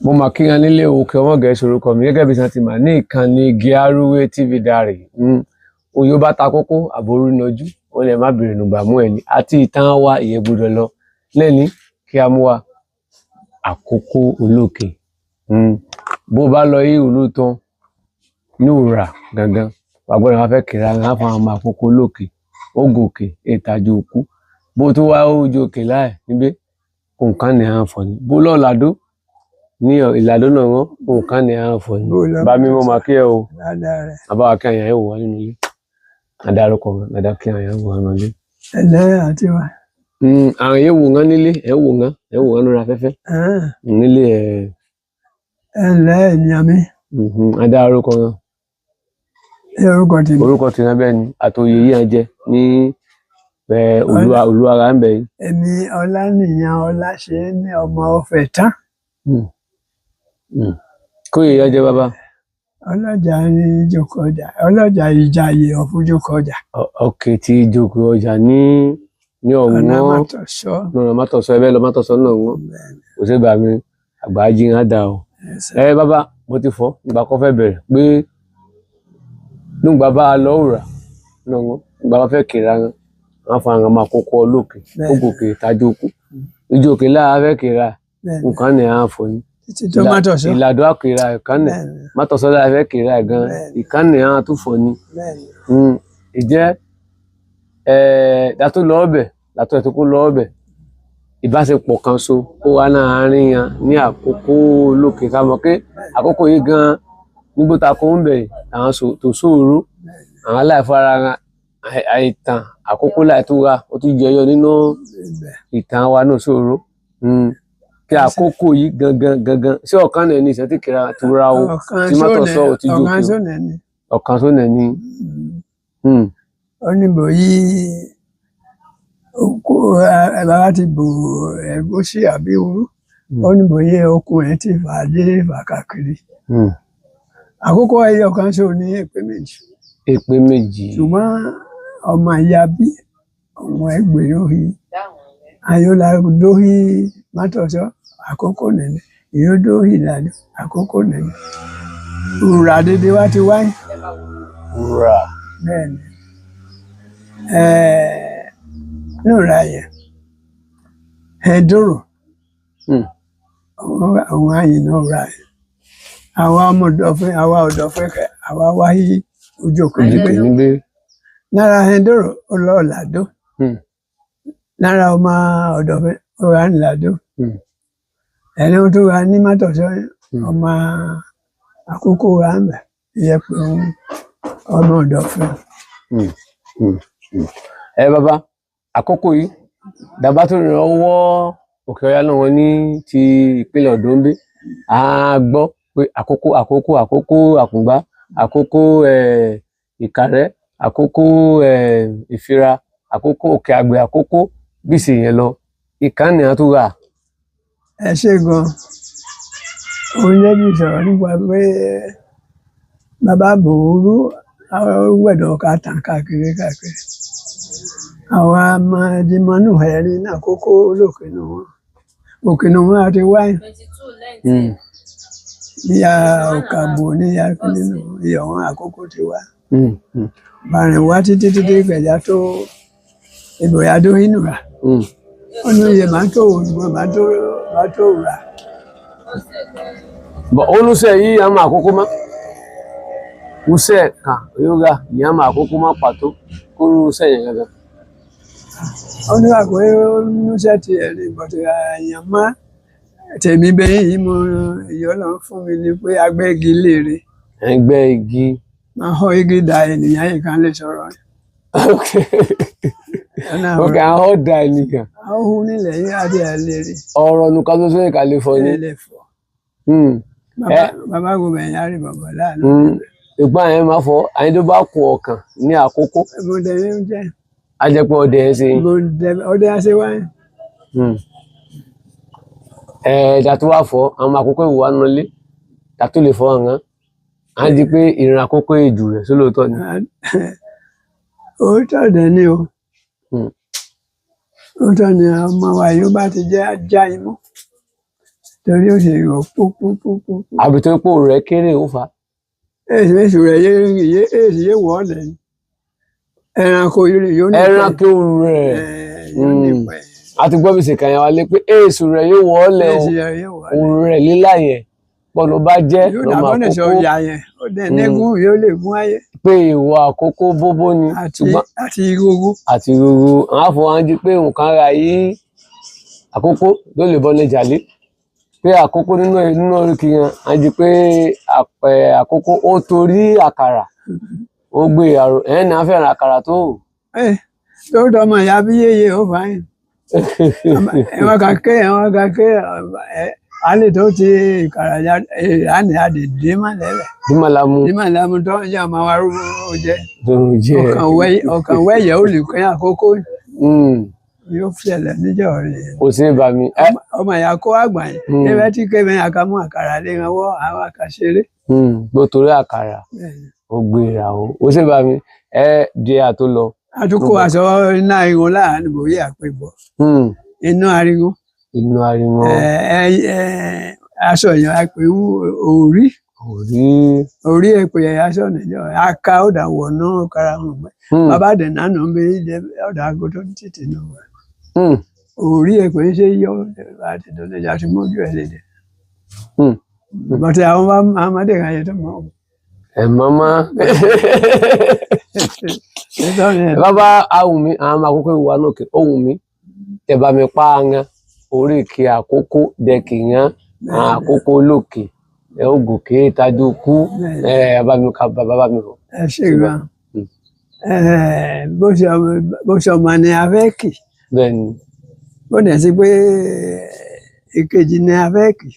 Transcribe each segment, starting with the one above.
Mo mà kí yan nílé o, kí ọmọ gẹ̀ẹ́sì orúkọ mi gẹ́gẹ́ bí sàn ti mà ní ìkànnì Gíárúwé TV Diary. Òye bá ta kókó àbórí nájú, ó lè má bèrè nùgbà mú ẹ ní àti ìtàn wa ìyẹn gbọ́dọ̀ lọ lẹ́ni kí a mú wa àkókò olókè. Bó bá lọ yí ìlú tán ní òrà gangan, wà gbọ́dọ̀ máa fẹ́ kíra ńlá fún àwọn ọmọ àkókò olókè, ó gòkè ìtajú òkú. Bó tó wá ojú òkè láì níbẹ̀, nǹkan ní à ń fọ̀ ni. Bó lọ́ọ̀ làdó ní ìlàdó náà wọ́n, nǹkan ní à ń fọ̀ ni. Bó lọ Bá mi mọ́ máa kí ẹ o. Dáadáa rẹ̀. Bàbá wa kí àyàn ẹ̀ wò wá nínú ilé. Adarúkọ wọn, dada kí àyàn ẹ̀ wò wá nínú ilé. Ẹ̀lẹ́ àti wa. Àwọn yẹn wò wọ́n nílé, ẹ̀ wò wọ́n, ẹ̀ wò wọ́n lórí afẹ́fẹ́. Nílé ẹ̀. Ẹ̀lẹ́ ènìyàn mi. Adarúkọ wọn. Ẹ orúkọ tèmi. Orúkọ tìǹbù bẹ́ẹ̀ ni àtòyè yìí à ń jẹ ní olú ara ń bẹ yìí. Èmi Ọlánìyàn Ọláṣẹ́ní ọmọ Ọ̀fẹ́ tán. Kóyè yá jẹ bàbá. Ọlọ́jà ní Jókòjà, ọlọ́jà Ìjàyè ọ̀fúnjókòjà. Ọkè tí ìjókòó ọjà ní Ọ̀nà ọ̀wọ́n Mátọ̀sọ́. Lọ́nà Mátọ̀sọ́ ẹ bẹ́ẹ̀ lọ Mátọ̀sọ́ náà wọ́n. Kò sí bàmí àgbà jí ń dà o. Ẹ bàbá mo ti fọ́ ìgbà kan fẹ́ bẹ̀rẹ̀ pé nígbà bá a lọ òrà náà wọ́n ìgbà bá fẹ́ kíra wọn wọn fa àwọn ọmọ àkókò olókè ó gòkè ìtajú òkú ìjókè láà fẹ́ kíra nǹkan ní à ń fọ ni. Títí tó Mátọ̀sọ́. Ìlàdó àkìrà ìkànnì Mátọ̀sọ́ láà fẹ́ kíra gan ìkànnì à ń tún fọ ni. Ìjẹ́ dàtó lọ ọbẹ̀ dàtó ẹ̀ tó kó lọ ọbẹ̀ ìbáṣepọ̀ kan so ó wà láàárín yẹn ní àkókò lókè ká mọ̀ pé àkókò yìí gan nígbó ta kó ń bẹ̀ àwọn tó sóòrò àwọn aláìfara àìtàn àkókò láì tó ra ó tún jẹyọ nínú ìtàn wa náà sóòrò kí àkókò yìí gangan gangan sí ọ̀kan náà ní ìṣẹ́ tí kìlá tó ra o tí Mátọ̀sọ́ ò ti jókòó ọ̀kan sónà ni. Ọ̀kan sónà ni. Ó ní bòyí okó bàbá ti bò ẹ̀gúsí àbí irú. Ó ní bòyí okùn ẹ̀ ti fà dé fà káàkiri. Àkókò ẹyọ kan ṣo ní èpè méjì. Èpè méjì. Ṣùgbọ́n ọmọ ìyá bí ọmọ ẹgbẹ́ lórí ayọ́lá dórí Mátọ̀sọ́ àkókò nìyẹn ìyó dórí Ìlàdó àkókò nìyẹn. Òrà dédé wá ti wáyé. Wúrà. Bẹ́ẹ̀ ni. Lóra yẹn ẹ̀ẹ́dọ́rọ̀ àwọn àyìn náà ra ẹ̀. Àwa ọmọ ọ̀dọ̀fẹ́ àwa ọ̀dọ̀fẹ́ kẹ àwa wáyé ojú òkè níbẹ̀. Níbẹ̀. Lára ẹ̀ẹ́dọ́rọ̀ ó lọ Ìlàdó. Lára ọmọ ọ̀dọ̀fẹ́ ó ra Ìlàdó. Ẹni tó ra ní Mátọ̀sọ́ ọmọ àkókò ra ń bẹ̀ ìyẹn pé ọmọ ọ̀dọ̀fẹ́. Ẹ bàbá àkókò yìí dàbá tó rìn ọwọ́ Òkè Ọya náà wọn ní ti ìpínlẹ̀ Ọ̀dọ́ ń bí a gbọ́ pé àkókò àkókò àkókò Àkùngbá àkókò Ìkàrẹ́ àkókò Ìfira àkókò Òkè Àgbẹ̀ àkókò bí sì yẹn lọ ìkànnì àtúrà. Ẹ ṣe gan oúnjẹ bí sọ̀rọ̀ nípa pé bàbá bòórú gbẹ̀dọ̀ ká tàn káàkiri káàkiri. Àwa máa ẹ̀rín náà kókó lókè nù wọn. Òkè nù wọn àti wáyé. Níyà Ọ̀kàbò níyà nínú ìyọ̀ wọn àkókò ti wá. Bàrìn wá títí títí gbẹ̀já tó ìbòyà tó inú rà. Ó ní iye máa tó òṣùwọ̀n máa tó rà. Bọ̀ olùsẹ̀ yìí a máa àkókò mọ́. Wùsẹ̀ kan yóò ga ìyá máa àkókò mọ́ pàtó kó rú sẹ̀ yẹn gangan. Ó ní àpò oníṣẹ́ ti ẹ̀rí bọ̀tẹ̀ àyàn má tèmi bẹ́yìn yìí mo ìyọ́ lọ fún mi ni pé agbẹ́gi léèrè. Ẹgbẹ́ igi. Máa họ igi da ènìyàn yìí kan lè sọ̀rọ̀. Ok, àwọn ọ̀dà ènìyàn. Àwọn ohun nílẹ̀ yìí adé ẹ̀ léèrè. Ọ̀rọ̀ nùkan tó sóyè California. Ẹ lè fọ̀. Bàbá gbogbo ẹ̀yà rí bàbá láàánú. Ìgbà yẹn máa fọ àyìn tó bá kun ọkàn ní àkókò. Mo dẹ̀ ń jẹ́. A jẹ́ pé ọdẹ ẹ ṣe. Mo dẹ̀ ọdẹ ẹ ṣe wáyé. Ẹ̀ẹ́dà tó wá fọ àwọn àkókò ìwà nulẹ̀ dà tó lè fọ àwọn á di pé ìrìn àkókò ìjù rẹ̀ sólóòtọ́ ni. Òótọ́ dẹ̀ ni o. Òótọ́ ni ọmọ wa yóò bá ti jẹ́ ajá imú. Torí ó ṣe yọ pópópópó. Àbí tó pò rẹ̀ kéré ó fà á. Èsì èsì rẹ̀ yé yé èsì yé wọ́ lẹ́yìn. Ẹranko yóò yóò nípa Ẹranko rẹ̀. Yóò nípa ẹ̀. A ti gbọ́ bí ṣèkà yẹn wá lé pé èsù rẹ̀ yóò wọ́ ọ́lẹ̀ o. Èsì rẹ̀ yóò wọ́ lẹ̀. Òun rẹ̀ lílà yẹn pọ̀nù bá jẹ́ Yóò lọ́mọ dàbọ̀ ní sọ àkókò ìyá yẹn. Ó dẹ̀ nẹ́gún yóò lè gún ayé. Pé ìwọ àkókò bóbó ni Àti ṣùgbọ́n àti igogo. Àti gbogbo àwọn afọwọ́njú pé nǹkan ra yí àkókò ló lè bọ́ ní jàlé pé àkókò nínú oríkì yẹn á jí pé àpẹ àkókò ó torí àkàrà ó gbé àrò ẹ̀ ní afẹ́ràn àkàrà tó. Ẹ tó dọmọ ìyá bí yéye ó fà yín. Ẹ̀wọ̀n kàkẹ́ ẹ̀wọ̀n kàkẹ́ ẹ̀ alẹ́ tó ti ìkàràjà àní àdèdè má lẹ́lẹ̀. Dímọ̀lámù. Dé má lẹ́mu tó ń jẹ́ ọmọ wa rúbọ jẹ. Jẹ. Ọkàn wẹ̀yẹ̀ ó lè kẹ́ àkókò yóò ṣẹlẹ̀ níjọ́ rẹ̀. Kò sí ìbámi ẹ. Ọmọ ìyá kó àgbà yẹn. Ebe tí kébé àkàmú àkàrà lé wọn wọ́ àwọn àkàṣeré. Gbó torí àkàrà ó gbéra o, ó sì bá mi ẹ di àtó lọ. Àtúkò aṣọ iná irun láàánú bòye àpébọ̀. Iná ariwo. Inú ariwo. Ẹ ẹ aṣọ yẹn àpéwú òrí. Òrí. Orí ẹ̀pẹ̀ aṣọ níjọ́ aka ọ̀dà wọ̀ náà kára wọn gbẹ. Bàbá dẹ̀ nánà ń bẹ jẹ ọ̀dà agodo títì náà wà. Orí ẹ̀pẹ̀ ṣe yọ àti tó lè jáde mójú ẹ̀ lédè. Bọ̀tẹ̀ àwọn bá ọmọdé kan yẹ tó mọ̀ ọ́. Ẹ mọ́mọ́. Bàbá ahùn mi àwọn ọmọ àkókò ìwà náà kì ohùn mi tẹ bá mi pa ayan oríkì àkókò dẹkì yan àkókò lókè ẹ ó gòkè ìtajú kú ẹ bá mi ka bàbá bá mi rọ. Ẹ ṣe gan. Bó ṣe ọmọ ni a fẹ́ kì. Bẹ́ẹ̀ni. Bó dẹ̀ sí pé ìkejì ni a fẹ́ kì.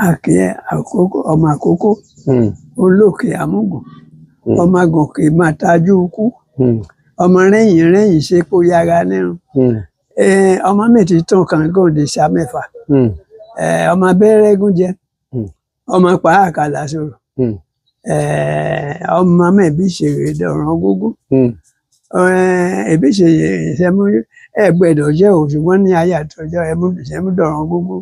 Àkè àkókò ọmọ àkókò olókè àmúgùn ọmọ gòkè máa tajú kú ọmọ rẹ́yìn rẹ́yìn ṣe kó yára nírun ọmọ mi ti tún kan gòdè ṣá mẹ́fà ọmọ abẹ́rẹ́ gún jẹ ọmọ pa àkàlà sọ̀rọ̀ ọmọ mẹ́bí ṣèrè dọ̀rọ̀ gógó ẹbí ṣe ìṣẹ́mú ẹgbẹ̀dọ̀ jẹ́ o ṣùgbọ́n ní ayé àtọ́jọ́ ìṣẹ́mú dọ̀rọ̀ gógó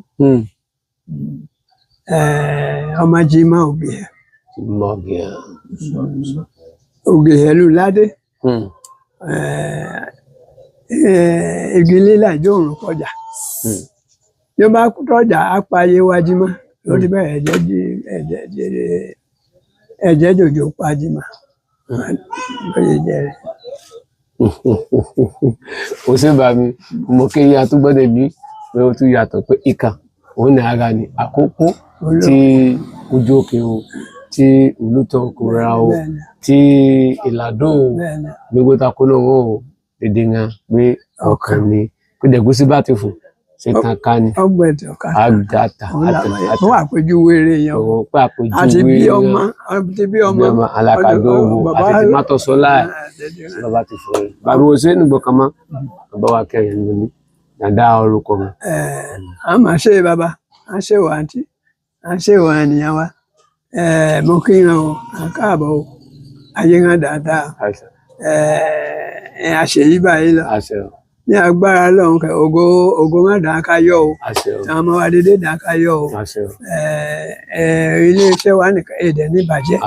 ọmọ jimá ògì ẹ̀ Mọ̀gìyàn. Ògì ẹ̀ lù ládé igi lílà ìjó òrùn kọjá yóò bá tọjà apáyé wájú mọ́ lórí bẹ́ẹ̀ ẹ̀jẹ̀ jòjò pàjìmọ́ lóye jẹ́ rẹ̀. Ó sì bá mi mo kí yín atúgbọ́dẹ̀ bí pé ó tún yàtọ̀ pé ìkà òun ní ara ni àkókò tí ojú òkè o tí olùtọ̀ kò ra o tí ìlàdó o gbogbo takò náà wọn ò dédé ń pé ọkàn ni pé dẹ̀gúsí bá ti fò ṣe tàn ká ni. Ọgbẹ̀dọ̀ ká. Àgàtà. Fún àpèjúwe rẹ̀ yẹn o pé àpèjúwe àti bí ọmọ àti bí ọmọ alákàdó owó àti tìmátọ̀sọ́lá ẹ̀ bàbá ti fò rẹ̀ bàbá wo ṣe nígbà kan mọ́ bàbá wa kẹrin ní dàda orúkọ mi. A máa ṣe bàbá a ṣe wà àǹtí a ṣe wà ènìyàn wa mo kí yín o à ń káàbọ̀ o ayé ń dáadáa a ṣe yí báyìí lọ ní agbára lọ́hùn kẹ ògo ògo má dàn ká yọ o àwọn ọmọ wa dédé dàn ká yọ o ilé iṣẹ́ wa nìkan èdè ní ìbàjẹ́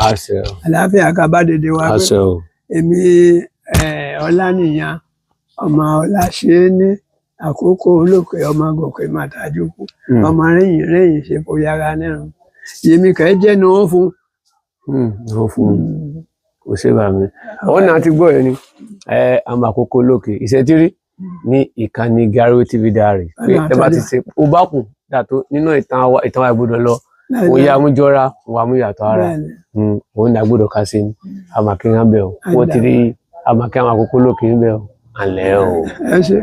àlàáfíà ká bá dédé wa pé èmi Ọláníyan ọmọ Ọláṣẹ́ní àkókò olókè ọmọ gòkè má tajú kú ọmọ rẹ̀yìn rẹ̀yìn ṣe kó yára nírun yèmí kẹ jẹ́nu ó fún. Ó fún kò ṣe bá mi ọ̀nà àti gbọ́ ẹ ni àmọ́ àkókò olókè ìṣẹ́tírí ní ìkànnì Gariwo TV Diary pé ẹ bá ti ṣe ó bá kù dàtó nínú ìtàn wa ìtàn wa gbọ́dọ̀ lọ òun yà mú jọra òun àmú yàtọ̀ ara òun ní agbọ́dọ̀ ká sí ni àmàkí ń bẹ o wọ́n ti rí àmàkí àwọn àkókò lókè ń bẹ o àlẹ́ o. Ẹ ṣe.